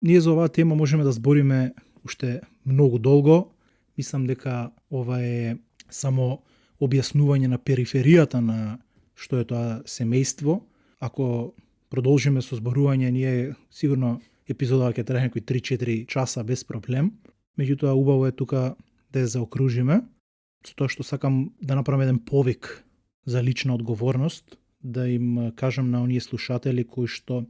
Ние за оваа тема можеме да збориме уште многу долго. Мислам дека ова е само објаснување на периферијата на што е тоа семејство. Ако продолжиме со зборување, ние сигурно епизодава ќе трае некои 3-4 часа без проблем. Меѓутоа, убаво е тука да ја заокружиме, со тоа што сакам да направам еден повик за лична одговорност, да им кажам на оние слушатели кои што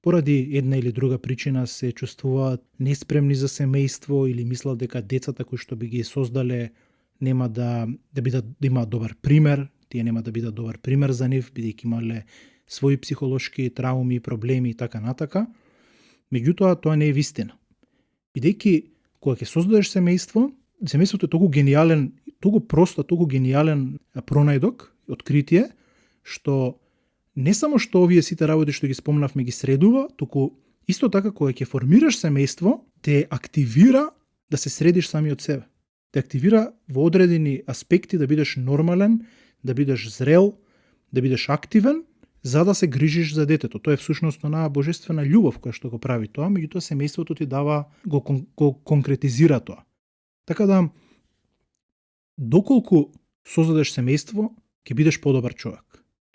поради една или друга причина се чувствуваат неспремни за семејство или мислат дека децата кои што би ги создале нема да имаат добар пример, тие нема да бидат добар пример за нив, бидејќи имале своји психолошки трауми, проблеми и така натака. Меѓутоа, тоа не е вистина. Бидејќи кога ќе создадеш семејството е толку гениален, толку проста, толку гениален пронајдок, откритие, што не само што овие сите работи што ги спомнавме ги средува, туку исто така кога ќе формираш семејство, те активира да се средиш сами од себе. Те активира во одредени аспекти да бидеш нормален, да бидеш зрел, да бидеш активен, за да се грижиш за детето. Тоа е всушност онаа божествена љубов која што го прави тоа, меѓутоа семејството ти дава, го конкретизира тоа. Така да, доколку создадеш семејство, ќе бидеш подобар човек.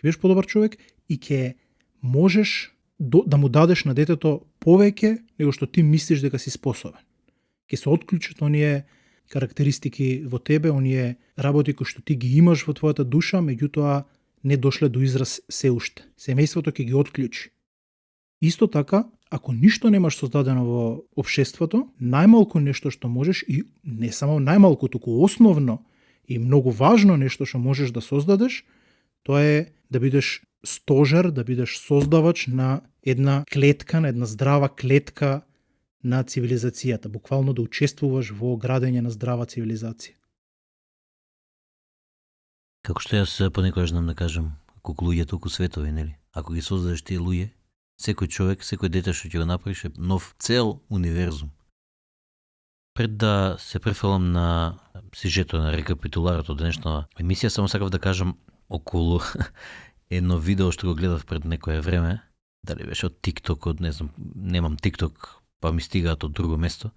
Ќе бидеш подобар човек и ќе можеш да му дадеш на детето повеќе него што ти мислиш дека си способен. Ќе се отклучат оние карактеристики во тебе, оние работи кои што ти ги имаш во твојата душа, меѓутоа не дошле до израз се уште. Семејството ќе ги отклучи. Исто така, ако ништо немаш создадено во општеството, најмалку нешто што можеш, и не само најмалку, туку основно и многу важно нешто што можеш да создадеш, тоа е да бидеш стожер, да бидеш создавач на една клетка, на една здрава клетка на цивилизацијата, буквално да учествуваш во градење на здрава цивилизација. Како што јас понекогаш знам да кажам, колку луѓе толку светови, нели? Ако ги создадеш тие луѓе, секој човек, секој дете што ќе го направиш е нов цел универзум. Пред да се префрлам на сюжетот, на рекапитуларот од денешната емисија, само сакав да кажам околу едно видео што го гледав пред некое време, дали беше од TikTok, од не знам, немам TikTok, па ми стигаат од друго место.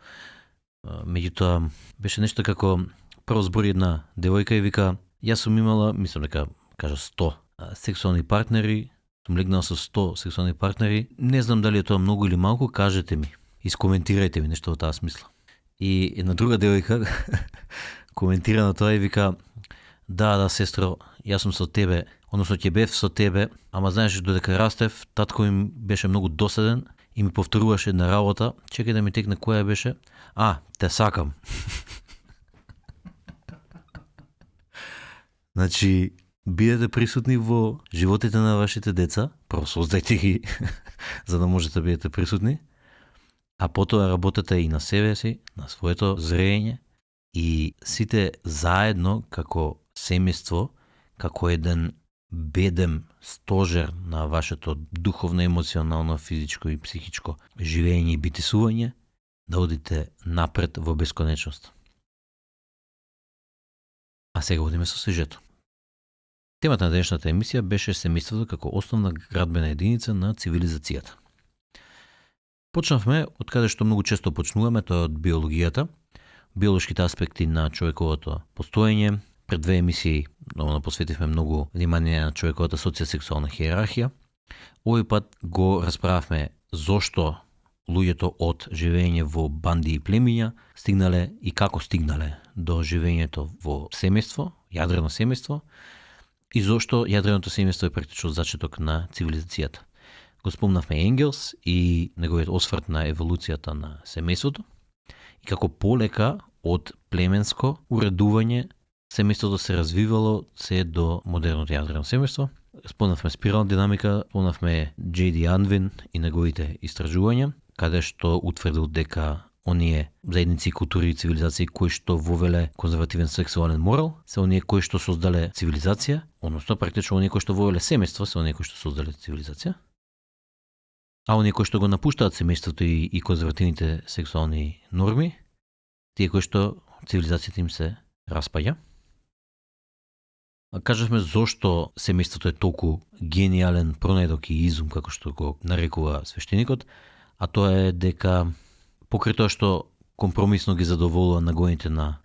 Меѓутоа беше нешто како прво збори една девојка и вика: јас сум имала, мислам дека кажа 100 сексуални партнери, сум легнал со 100 сексуални партнери, не знам дали е тоа многу или малку, кажете ми, искоментирајте ми, нешто во таа смисла. И една друга девојка коментира на тоа и вика: да, сестро, јас сум со тебе, односно ќе бев со тебе, ама знаеш додека растев, татко ми беше многу досаден и ми повторуваше една работа, чекај да ми текне која беше, те сакам. Значи, бидете присутни во животите на вашите деца, прво создајте ги, за да можете да бидете присутни, а потоа работете и на себе си, на своето зрење, и сите заедно како семејство, како еден бедем стожер на вашето духовно, емоционално, физичко и психичко живење и битисување, да одите напред во бесконечност. А сега одиме со сюжетот. Темата на денешната емисија беше семејството како основна градбена единица на цивилизацијата. Почнавме од каде што многу често почнуваме, тоа од биологијата, биолошките аспекти на човековото постоење. Пред 2 емисии посветивме многу внимание на човековата социосексуална хиерархија. Овој пат го расправавме зошто луѓето од живење во банди и племиња стигнале и како стигнале до живењето во семејство, јадрено семејство, и зошто јадреното семејство е практично зачеток на цивилизацијата. Го спомнавме Енгелс и неговиот осврт на еволуцијата на семејството и како полека од племенско уредување семејството се развивало се до модерното јадрено семејство. Спомнавме спирална динамика, спомнавме J.D. Unwin и неговите истражувања, каде што утврдил дека оние заедници, култури и цивилизации кои што вовеле конзервативен сексуален морал, се оние кои што создале цивилизација, односно практично оние кои што вовеле семејство, се оние кои што создале цивилизација. А оние кои што го напуштаат семејството и конзервативните сексуални норми, тие кои што цивилизацијата им се распаѓа. Кажавме зошто семејството е толку гениален пронајдок и изум, како што го нарекува свештеникот, а тоа е дека покрај тоа што компромисно ги задоволува нагоните на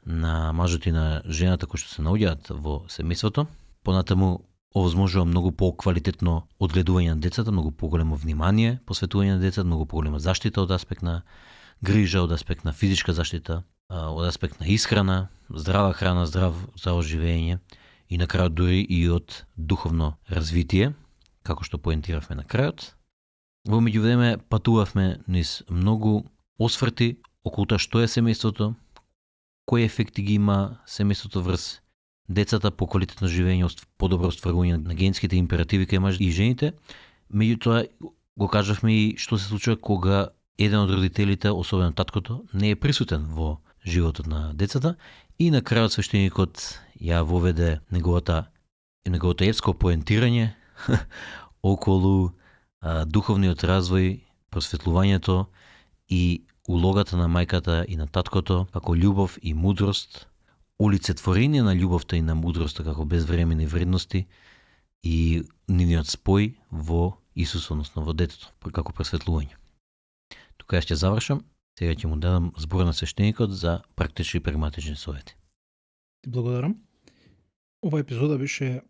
мажот и на жената кои што се наоѓаат во семејството, понатаму овозможува многу поквалитетно одгледување на децата, многу поголемо внимание посветување на децата, многу поголема заштита од аспект на грижа, од аспект на физичка заштита, од аспект на исхрана, здрава храна, здраво живење и на крајот дури и од духовно развитие, како што поентиравме на крајот. Во меѓувреме патувавме низ многу осврти околу тоа што е семејството, кои ефекти ги има семејството врз децата по квалитетно живење, подобро остварување на генските императиви кај мажите и жените. Меѓутоа го кажавме и што се случува кога еден од родителите, особено таткото, не е присутен во животот на децата и на крајот свештеникот ја воведе неговото епско поентирање околу духовниот развој, просветлувањето и улогата на мајката и на таткото како љубов и мудрост, олицетворение на љубовта и на мудроста како безвременни вредности и нивниот спој во Исус, односно во детето, како просветлување. Тука ја ќе завршам, сега ќе му дадам збор на свештеникот за практични и прагматични совети. Ти благодарам. Ова епизода беше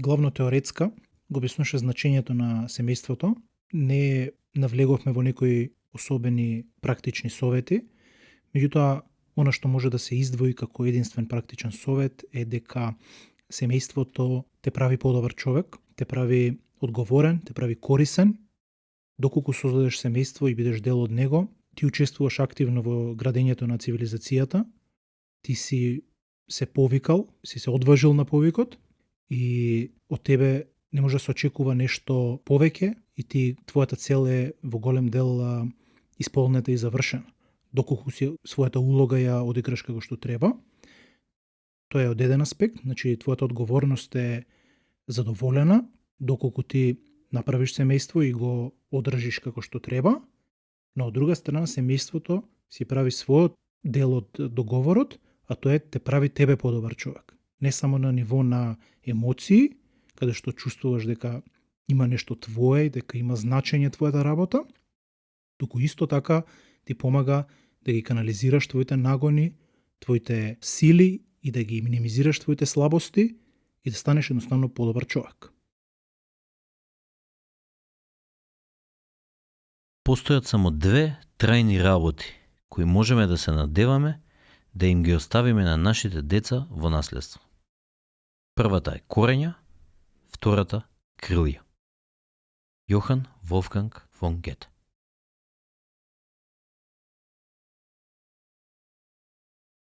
главно теоретска, го објаснуваше значењето на семејството. Не навлеговме во некои особени практични совети, меѓутоа она што може да се издвои како единствен практичен совет е дека семејството те прави подобар човек, те прави одговорен, те прави корисен. Доколку создадеш семејство и бидеш дел од него, ти учествуваш активно во градењето на цивилизацијата, ти си се повикал, си се одважил на повикот и од тебе не може да се очекува нешто повеќе и твојата цел е во голем дел исполнета и завршена. Доколку си својата улога ја одиграш како што треба, тоа е од еден аспект, значи твојата одговорност е задоволена, доколку ти направиш семејство и го одржиш како што треба, но од друга страна семејството си прави својот дел од договорот, а тоа е те прави тебе подобар човек. Не само на ниво на емоции, каде што чувствуваш дека има нешто твое, дека има значење твојата работа, туку исто така ти помага да ги канализираш твоите нагони, твоите сили и да ги минимизираш твоите слабости и да станеш едноставно подобар човек. Постојат само две трајни работи кои можеме да се надеваме да им ги оставиме на нашите деца во наследство. Првата е корења, втората крилја. Јохан Волфганг фон Гете.